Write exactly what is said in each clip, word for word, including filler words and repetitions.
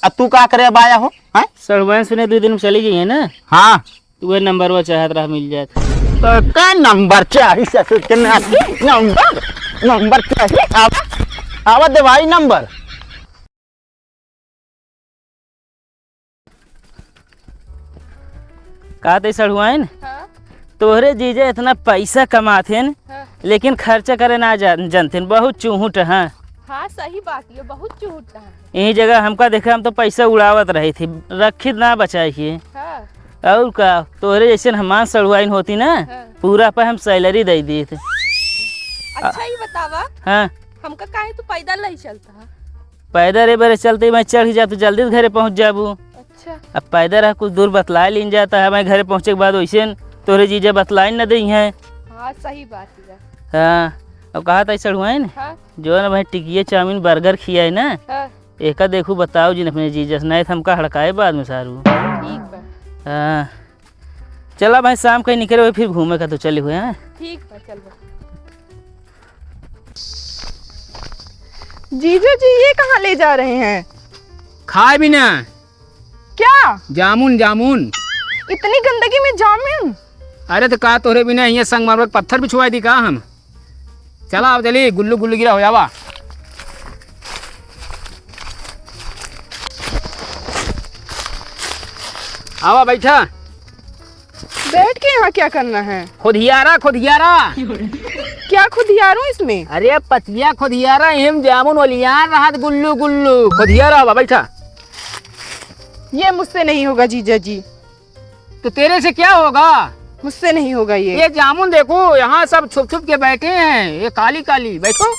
अब तू का करे अब आया हो, हैं? सड़वाइन सुने दो दिन में चली गई है ना। हाँ। तो वह नंबरवा चाहत रहा मिल जात। तो का नंबर चाही ससुर के नाती? नंबर, नंबर चाही। आवा, आवा देवाई नंबर। का तै सड़ुआइन? हाँ। तोहरे जीजा इतना पैसा कमात हैं, हाँ। लेकिन खर्चा करे ना जा-, जानते हैं, बहुत चूहुट हैं। हाँ, सही बात, ये बहुत चूहुट हैं। यही जगह हमका देखे, हम तो पैसा उड़ावत रही थी, रखी ना बचाई के। हाँ। और का, तोहरे जैसे हमान सड़ुआइन होती ना, हाँ। पूरा पे हम सैलरी दे दी थी। अच्छा, ये बतावा, हाँ। हमका काहे तू पैदल नहीं चलता? पैदल ए बरे चलते मैं चढ़ जा, तू जल्दी से घरे पहुँच जाबू। अच्छा। अब पैदल रह, कुछ दूर बतलाए लीन जाता है, मैं घरे पहुँचे के बाद वैसे न तोहरे जीजा बतलाए न दई हैं। हाँ, सही बात है। हाँ, अब कहा था सड़ुआइन, हाँ। जो ना भाई टिकिया, चाउमीन, बर्गर खियाए ना, हाँ। एका देखू बताओ जिन अपने जीजा से, नहीं तो हमका हड़काए बाद में सारू। ठीक बा। हाँ, चला भाई, शाम कहीं निकले हुए फिर घूमे का तो चले हुए हैं। ठीक बा, चल बा। जीजा जी, ये कहाँ ले जा रहे हैं? खाए भी ना। क्या? जामुन, जामुन। इतनी गंदगी में जामुन? अरे तो का तोहरे बिना ये संगमरमर के पत्थर बिछवाई दी का हम? चला, अब चली, गुल्लू गुल्लू गिरा हो जावा। आवा, बैठा। बैठ के यहाँ क्या करना है? खुदियारा, खुदियारा। क्या खुदियारूं इसमें? अरे पतिया खुदियारा, हम जामुन ओलियान रहत गुल्लू गुल्लू। खुदियारा बा, बैठा। ये मुझसे नहीं होगा जीजा जी। तो तेरे से क्या होगा? मुझसे नहीं होगा ये। ये जामुन देखो, यहाँ सब छुप छुप के बैठे हैं, ये काली काली। बैठो।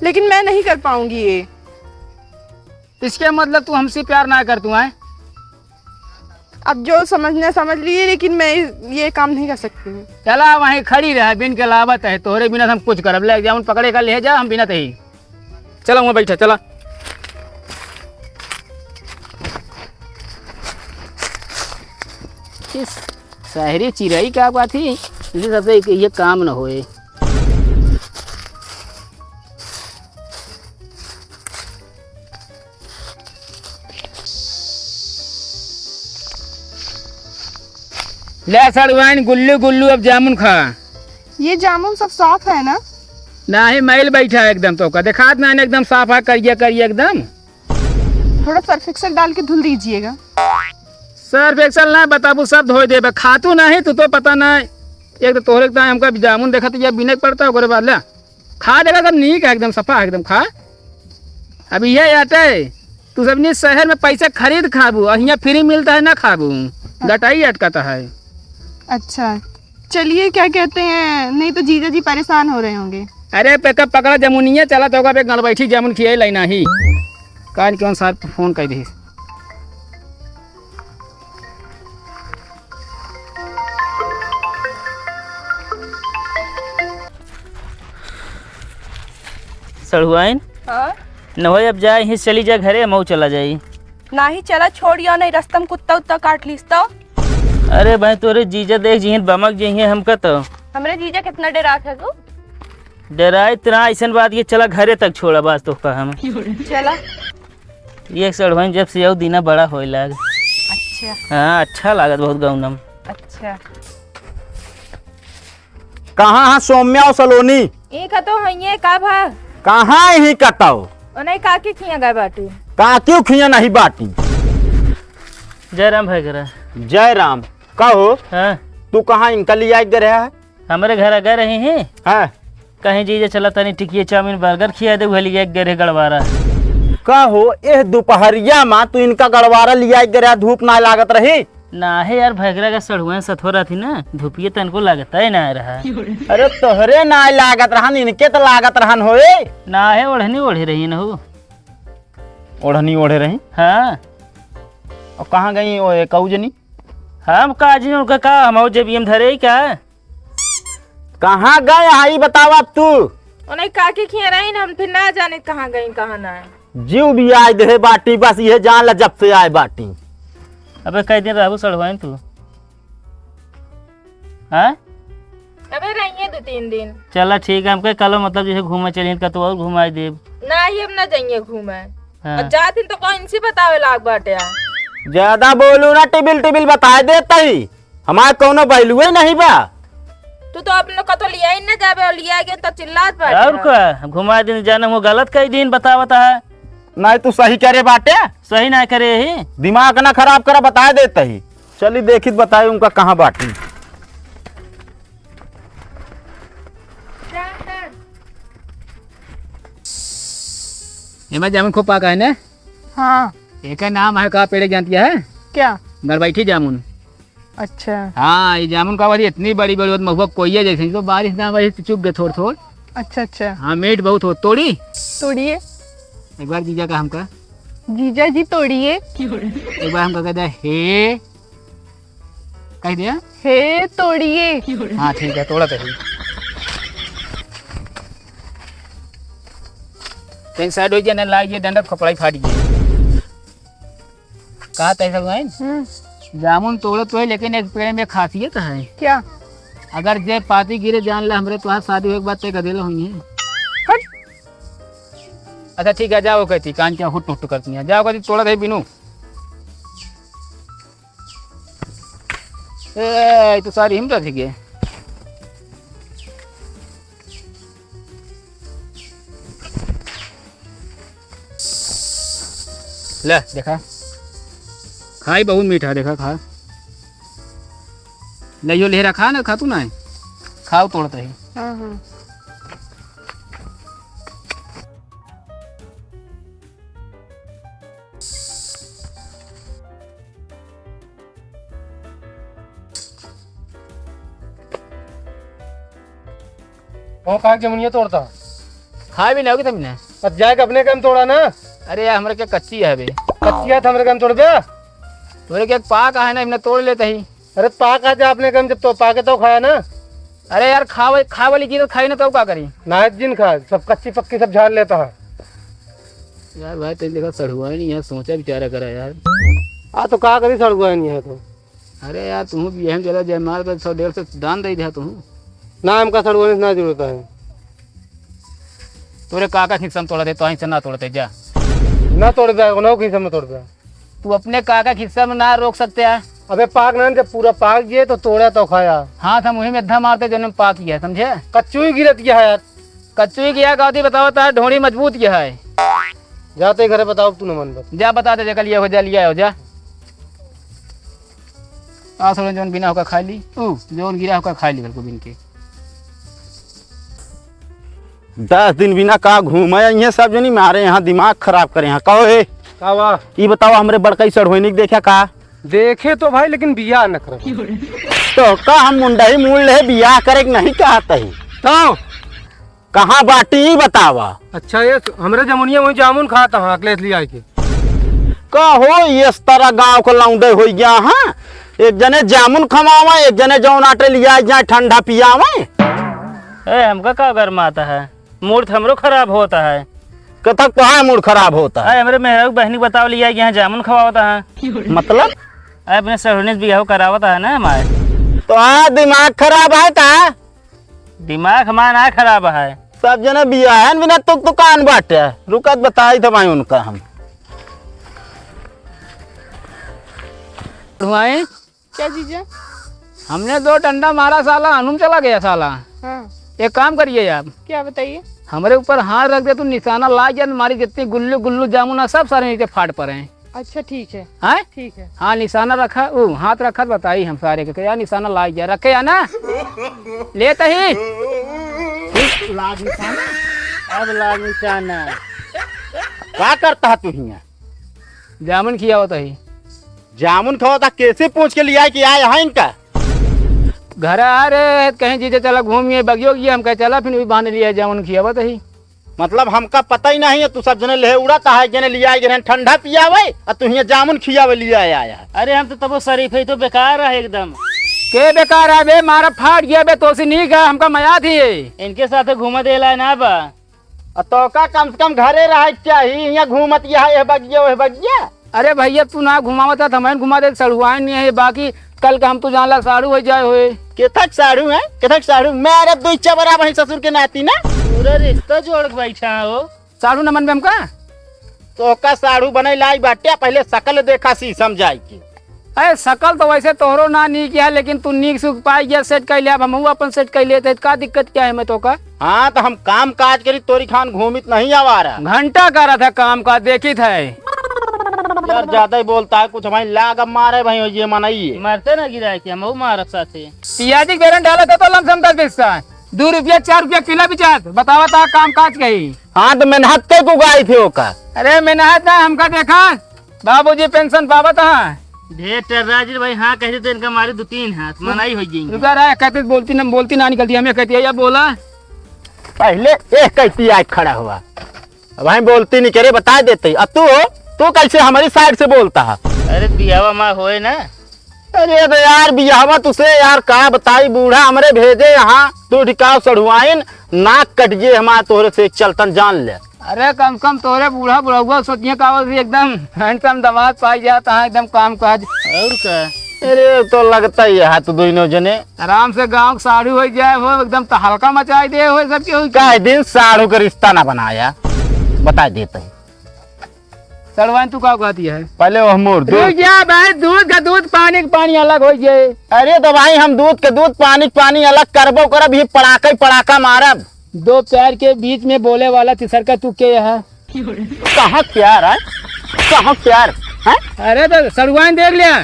लेकिन मैं नहीं कर पाऊंगी ये। इसके मतलब तू हमसे प्यार ना कर तू, हैं? अब जो समझना समझ लिए, लेकिन मैं ये काम नहीं कर सकती हूँ। चला वहीं खड़ी रह, बिन के लावत है, तोहरे बिना हम कुछ करब। ले जाउन पकड़े का ले जा, हम बिना तही। चला वहाँ बैठा, चला। इस शहरी चिरई का बात ही, इनके सबसे एक ये काम न होए। ले सड़ुआइन गुल्लू गुल्लू, अब जामुन खा। ये जामुन सब साफ है ना? नाही, मैल बैठा है एकदम, तो का देखात ना, एकदम साफ है, करिया करिया एकदम। थोड़ा सर्फ एक्सेल डाल के धुल दीजिएगा। सर्फ एक्सेल ना बताबू, सब धोए देबे। खातू नाही, तू तो पता नाही। एक तो तोहरे के ताई हमका जामुन देखत या बिने के पड़ता, ओकरे बाद ले। खा देखा, एकदम नीक है, एकदम सफा है, एकदम खा। अब ये आटे, तू सबनी शहर में पैसा खरीद खाबू, और यहाँ फ्री मिलता है ना खाबू, गटाई अटकाता है। अच्छा, चलिए, क्या कहते हैं, नहीं तो जीजा जी परेशान हो रहे होंगे। अरे पेका पकड़ा जमुनिया, चला तो का बे गड़बैठी जामुन खियाई लाई नाही। कान कौन सार फोन कर दी। सड़ुआइन? हाँ? न होए, अब जाए, यहीं चली जा घरे, मऊ चला जाई। नाही चला, छोड़ियो नहीं, रस्ता में कुत्ता उत्ता काट लीस तो। अरे भाई, तोरे जीजा देख जिहिन बमक जइहें हमका तो। हमरे जीजा कितना डेरात है तू? डेराए इतना, ऐसन बात ये चला घरे तक छोड़ा, बस तो का हम। चला। ये सड़ुआइन जब से आऊ दीना बड़ा होए लाग। अच्छा। हाँ, अच्छा लागत बहुत गौनम। अच्छा। कहाँ है सौम्या और सलोनी? ई कतो हइये का भा? कहाँ ही कतो? ओने काकी खिया गए बाटी। काकी खिया नहीं बाटी। जय राम भाई करा। जय राम। कहो, हाँ। तू कहाँ इनका लिया के रहा है? हमरे घर आ गए रही हैं। हाँ। कहीं जीजा चला तनी टिकिया चाउमीन बर्गर खिया दे, उहे लिया के गए रहे गड़वारा। कहो, एह दोपहरिया मा तू इनका गड़वारा लिया के रहा, धूप ना लागत रही? ना है यार, भैगरा का सड़ुआ सत हो रहा थी ना, धूपिये तनको लागत है ना रहा। अरे तोहरे ना लागत रहन, इनके तो लागत रहन होए। ना है, ओढ़नी ओढ़े रही न हो। ओढ़नी ओढ़े रही? हाँ। और कहाँ गई वो एक औ जनी? हम का जी उनका का, हम और जेबी में धरे ही का? कहाँ गए हाँ, ई बतावा अब तू? ओने काकी खिया रही ना, हम फिर ना जाने कहाँ गई, कहाँ ना है। जीव भी आए दे बाटी, बस ये जान ला जब से आए बाटी। अबे कई दिन रहबू सड़वाइन तू? हाँ? अबे रहिए दो तीन दिन। चला ठीक है, हमके कल मतलब जैसे घूमे चलिए, कतौ और घुमाई देब। ना ही, अब ना जाइए घूमे। हाँ। और जात दिन तो कौन इनसे बतावे लाग बाटे आ। ज्यादा बोलू ना, टिबिल टिबिल बताए देत ही। हमार कौनो value ही नहीं बा। तू तो अपने कतो लिया ही ना जाबे और लिया गए तो चिल्लात बाटे और आ। का? घुमा दिन जाने वो गलत कई दिन बतावत है। नहीं, तू सही करे बाटे। सही ना करे ही। दिमाग ना खराब करा, बताए देत ही। चली देखित बताई उनका कहाँ बाटी। एमा जामुन खूब पाका है ना? हाँ। एका नाम है का पेड़ के जानती है? क्या? गरबैठी जामुन। अच्छा। हाँ, ये जामुन का वाली इतनी बड़ी बड़ी होत महुआ कोइया जैसे, तो बारिश ना बारिश तो चुग गए थोड़ थोड़। अच्छा, अच्छा। हाँ, मीठ बहुत हो। तोड़ी? तोड़िए। एक बार जीजा का हमका। जीजा जी तोड़िए। एक बार हमका कह दे, हे। कह दिया? हे तोड़िए। हाँ, ठीक है, तोड़ा तो ही। तीन साइड हो जाए ना, लाग ये डंडा खपड़ाई फाट गई। कहा तैसा हुआ है? हम्म। जामुन तोड़त तो है, लेकिन एक पेड़ में खासियत है। क्या? अगर जे पाती गिरे, जान ले हमरे तोहार शादी होए के बाद तय गदेला हुई है। हट। अच्छा ठीक है, जाओ कहती, कान क्या हुट हुट करती है, जाओ कहती, तोड़त है बिनू। ए, ये तो सारी हिमरा थी के। ले, देखा। खाई बहुत मीठा, देखा, खा। ले, यो ले रखा ना, खा तू ना। खाओ तोड़त ही। हाँ, हाँ। वो कहा जमुनिया तोड़ता? खाए भी नहीं होगी तुमने। अब जाके अपने काम तोड़ा ना। अरे यार, हमरे क्या कच्ची है अभी। कच्ची है तो हमरे काम तोड़बे? तोरे क्या पाक है ना, इमने तोड़ लेते ही। अरे पाक आ जा अपने काम, जब तो पाके तो खाया ना। अरे यार, खावे, खाए वाली चीज तो खाई ना, तो का करी? ना जिन खा, सब कच्ची पक्की सब झाड़ लेता है। यार भाई, तेरे देखा सड़ुआ ही नहीं है, सोचा विचारा करा यार। आ तो का करी, सड़ुआ ही नहीं है तो। अरे यार, तू भी यहन जरा जय मार तो सौ डेढ़ सौ दान दे दिया तू। ना, हमका सड़ुआनी से ना जरूरत है। तोरे काका खिस्सा में तोड़ा दे, तो ऐसे ना तोड़ते जा। ना तोड़ दे, ना खिस्सा में तोड़ दे। तू अपने काका खिस्सा में ना रोक सकते है। अबे पाक ना, जब पूरा पाक गए तो तोड़ा तो खाया। हाँ, हम वही में अद्धा मारते जन्म पाक गया, समझे? कच्चू ही गिरत गया है यार। कच्चू ही गया, गाँधी बताओ तार ढोड़ी मजबूत गया है। जाते ही घरे बताओ, तू न मन बत। जा बता दे, जेकर लिया हो जा, लिया हो जा। आ थोड़ा जौन बिना होकर खा ली, ऊ जौन गिरा होकर खा ली, बिल्कुल बिन के। दस दिन बिना का घूमे, ये सब जनी मारे यहाँ दिमाग खराब करे यहाँ। कहो ए, का बा? ई बताओ, हमरे बड़कई सड़होइनी के देख्या का? देखे तो भाई, लेकिन बियाह न कर। तो का हम मुंडा ही मूड़ ले बियाह करे के नहीं कहत ही? तो कहाँ बाटी ई बतावा? अच्छा, ये हमरे जमुनिया वही जामुन खात हाँ, अकलेस लिया के। का हो, ये इस तरह गाँव को लौंडे हो गया, हाँ? एक जने जामुन खवावे, एक जने जौन आटे लिया जाए ठंडा पियावे। ए, हमका का गरमाता है? मूड तो हमरो खराब होता है। कथक तो है मूड खराब होता है। अरे, हमरे मेहरारू बहनी बताओ लिया कि यहाँ जामुन खवावता है। मतलब? अरे, अपने सहुरनी से बियाह करावता है ना हमारे। तो हाँ, दिमाग खराब है का? दिमाग हमारा ना खराब है। सब जने बियाहन बिना तुक दुकान बाटे। रुकत बताई था भाई उनका हम। हुआई? क्या जीजा? हमने दो डंडा मारा साला, हनुम चला गया साला। हाँ। एक काम करिए आप। क्या बताइए? हमरे ऊपर हाथ रख दे, तू निशाना लाग जा, मारी जितनी गुल्लू गुल्लू जामुन है, सब सारे नीचे फाट पड़े हैं। अच्छा, ठीक है। हैं? ठीक है। हाँ, निशाना रखा, ऊ, हाथ रखा तो बताई हम सारे के, क्या निशाना लाग जा, रखे या ना? लेते ही। लाग निशाना, अब लाग निशाना। का करता है तू हियाँ? जामुन खियावत ही। जामुन खावत है, कैसे पूछ के लिया कि आए हैं इनका? घर आ रे, कहीं जीजे चला घूमिए, बगियो गया, हम कहे चला, फिर भी बहाने लिया जामुन खियावत ही। मतलब हमका पता ही नहीं है, तू सब जने ले उड़ाता है, जने लिया, जने ठंडा पियावे, और तू हियाँ जामुन खियावे लिया आया है। अरे हम तो तबो शरीफ है, तो बेकार है एकदम। के बेकार है बे, मारा फाट गया बे, तोसी नहीं गया, हमका मया थी। इनके साथ घूमा देला है ना बा। आ तोका कम से कम घरे रहे के चाही, हियाँ घूमत यह, यह बगिया, वह बगिया। अरे भैया, तू ना घुमावत है, तो हमें घुमा दे, सड़ुआए नहीं है, बाकी कल का हम तो जान ला साढ़ू हो जाए होए। केथक साढ़ू है, केथक साढ़ू, मैं अरे दो इच्छा बराबर है ससुर के नाती ना। पूरा रिश्ता जोड़ के बैठा हो। साढ़ू न मन में हमका? तोहका साढ़ू बनै लाई बाटे, पहिले सकल देखा शीशम जाइके। अरे, सकल तो वैसे तोहरो ना नीक है, लेकिन तू नीक सुख पाई गया, सेट कर लिया, अब हमहू अपन सेट कर लेते, का दिक्कत क्या है मैं तोहका? हाँ, तो हम काम काज करी, तोरी खान घूमित नहीं आवारा। घंटा करत है काम काज, देखित है। यार, ज्यादा ही बोलता है कुछ, भाई लाग अब मारे भाई, ये मनई है। मरते ना गिराए के, हमहू मारब साथे। पियाजी के बेरन डाला था तो लमसम दस बीस सा, दो रुपया, चार रुपया किलो बिचात, बतावा ता काम काज कही। हाँ, तो मेहनत के को गाई थे ओका। अरे, मेहनत ना, हमका देखा, बाबूजी पेंशन पावत है। ढेर टर्रा जी भाई, हाँ कहते तो इनका मारे दो तीन हाथ, मनाई हो जाएंगे। रुका रहा, कहते बोलती ना, बोलती ना निकलती, हमें कहती है, या बोला। पहले एक कहती आज खड़ा हुआ, अब हम बोलती नहीं करे, बता देते। अब तू हो, तू कैसे हमारी साइड से बोलता है? अरे बियावा माँ होए ना। अरे तो यार बियाहवा तुसे यार का बताई, बूढ़ा हमरे भेजे यहाँ, तू ढिकाव सढ़ुआइन, नाक कट गए हमार तोहरे से एक चलतन जान ले। अरे कम से कम तोहरे बूढ़ा बुढ़ावा सोचिए का बोल एकदम हैंडसम दामाद पाई जाता है, एकदम काम काज। और का? अरे तो लगता ही है तू दोनों जने। आराम से गाँव के साढ़ू हो जाए हो, एकदम तो हल्का मचाई दे हो सबके हो। काहे दिन साढ़ू का रिश्ता ना बनाया, बता देते हैं। सड़वाइन तू का कहती है? पहले वो हमोर दूध। रुक जा भाई, दूध का दूध, पानी का पानी अलग हो जाए। अरे तो भाई हम दूध के दूध, पानी का पानी अलग करबो करब, ये पड़ाका ही पड़ाका मारब। दो प्यार के बीच में बोले वाला तीसर का तू के है? कहाँ प्यार है? कहाँ प्यार है? अरे तो सड़वाइन देख लिया।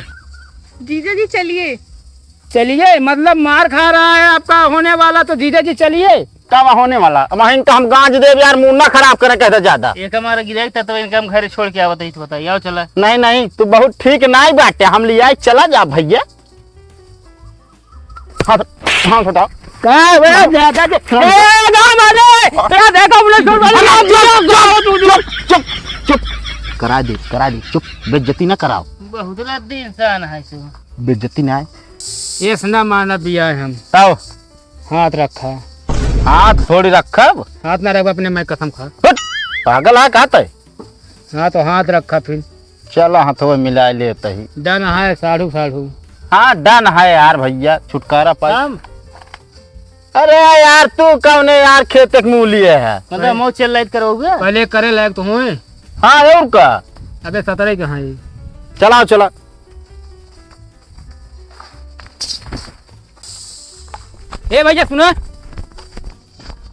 जीजा जी चलिए। चलिए, मतलब मार खा रहा है आपका होने वाला, तो जीजा जी चलिए। का बा होने वाला? वहीं का हम गांज देब यार, मूड ना खराब करे कहते ज्यादा। एक हमारा गिराई था तो इनका हम घरे छोड़ के आवत ही तो बताइए, आओ चला। नहीं, नहीं, तू बहुत ठीक नाई बाटे, हम ले आई, चला जा भैया। हाँ, हाँ, बताओ। का बे, ज्यादा दे-, ए, ना मारे, तेरा देखा उन्हें छोड़ मारे। अरे, चुप, चुप, चुप, चुप, चुप। करा दे, करा दे, चुप, बेइज्जती ना कराओ। बहुत रद्दी इंसान है सो। बेइज्जती ना है। एस ना माना बिया है हम। आओ। हाथ रखा। हाथ थोड़ी रखब। हाथ ना रखब अपने, मैं कसम खा। हट, पागल है का तै? हाँ, तो हाथ रखा फिर। चला, हाथवा मिला लेत ही। डन है, साढ़ू, साढ़ू। हाँ, डन है यार भैया, छुटकारा पाई। हम? अरे यार, तू कौने यार खेते के मूली है? मतलब, मौज चल लाइत करोगे? पहले करे लायक तो होए। हाँ, और का? अबे, सतरे कहाँ है? चलाओ, चला। ए भैया, सुना।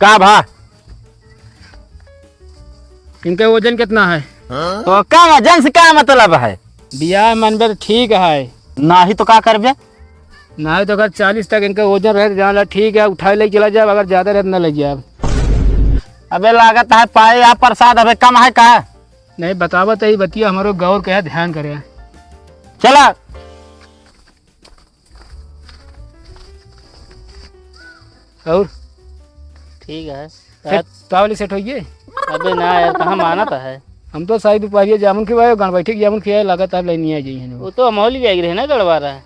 का भा? इनके वजन कितना है? तो का वजन से का मतलब है? बियाह मनबे तो ठीक है। नाही तो का करबे? नाही तो अगर चालीस तक इनके वजन रहे तो जान ला ठीक है, उठाए ले चला जाए, अगर ज्यादा रहे तो न ले जाए। अबे लागत है पाए या प्रसाद अबे कम है का? नहीं बतावत है, बतिया हमारो गौर कहे ध्यान करे। चला। और? ठीक है। सेट, रात तावली सेट होइए? अबे ना यार, कहाँ मानत है? हम तो साई दुपहरिया जामुन खिवाए, गण बैठे के जामुन खिवाए, लागत है लेनी आ जाइए। वो तो हम होली जाएगी रहे ना गड़वा रहा है।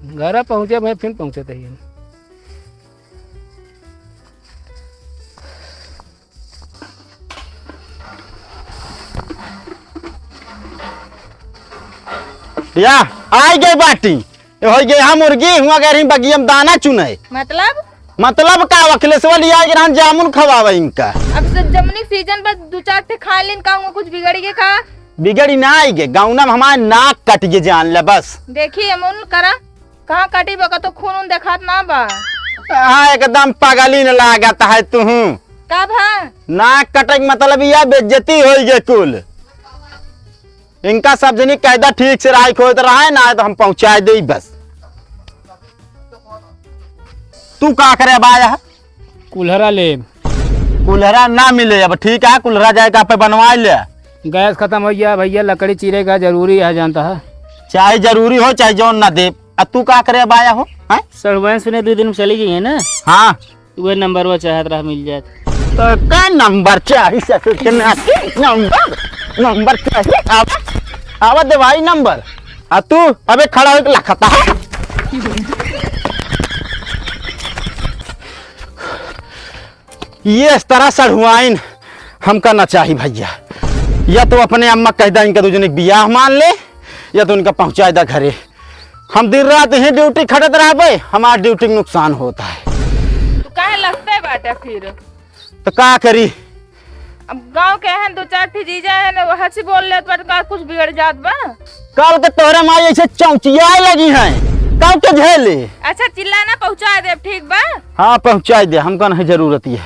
घर पहुँचे, मैं फिर पहुँचे तही। या, आई गई बाटी। ए, होई गई, हम मुर्गी हुआ गए रही बगिया में दाना चुने। मतलब? मतलब का, अखिलेशवा लिया के रहन जामुन खवावे इनका। अब से जमुनी सीजन पर दो चार ठे खा लेन का हुआ, कुछ बिगड़ गए का? बिगड़ी ना आई गे, गौना में हमारे नाक कट गए जान ले बस। देखिए, अमूल करा, कहाँ कटी बा, कतो खून उन देखात ना बा। हाँ, एकदम पागलिन लागत है तुहू। का भा? नाक कटे के मतलब यह बेइज्जती होई गे कुल। इनका सब जनी कायदा ठीक से राय खोत रहा है ना, तो हम पहुँचाए दे बस। तू का करे अब आया है? कुल्हरा लेब। कुल्हरा ना मिले अब, ठीक है, कुल्हरा जाए का पे बनवा ले। गैस खत्म हो गया भैया, लकड़ी चीरे का जरूरी है, जानता है। चाहे जरूरी हो, चाहे जौन ना दे। अब तू का करे अब आया हो, हैं? सड़वाइन सुने दो दिन में चली गई है ना? हाँ। वह नंबर वो चाहत रहा मिल जात। तो का नंबर चाही ससुर के नाती? नंबर, नंबर चाही। आवा, आवा देवाई नंबर। आ तू अबे खड़ा होके लखता है। ये इस तरह सढ़ुआइन हमका ना चाही भैया। या तो अपने अम्मा कह दा इनका दो जने के बियाह मान ले, या तो इनका पहुँचा दा घरे। हम दिन रात यहीं ड्यूटी खटत रहबे, हमार ड्यूटी के नुकसान होता है। तू काहे लखते बाटे फिर? तो का करी, अब गाँव के हैं, दो चार ठे जीजा हैं ना, वो हंसी बोल लेत बा, का कुछ बिगड़ जात बा? काल के तोहरे माई ऐसे चौंचियाए लगी हैं, काल के झेले। अच्छा, चिल्ला ना, पहुँचा देब, ठीक बा? हाँ, पहुँचाई दे, हमका नहीं जरूरत है।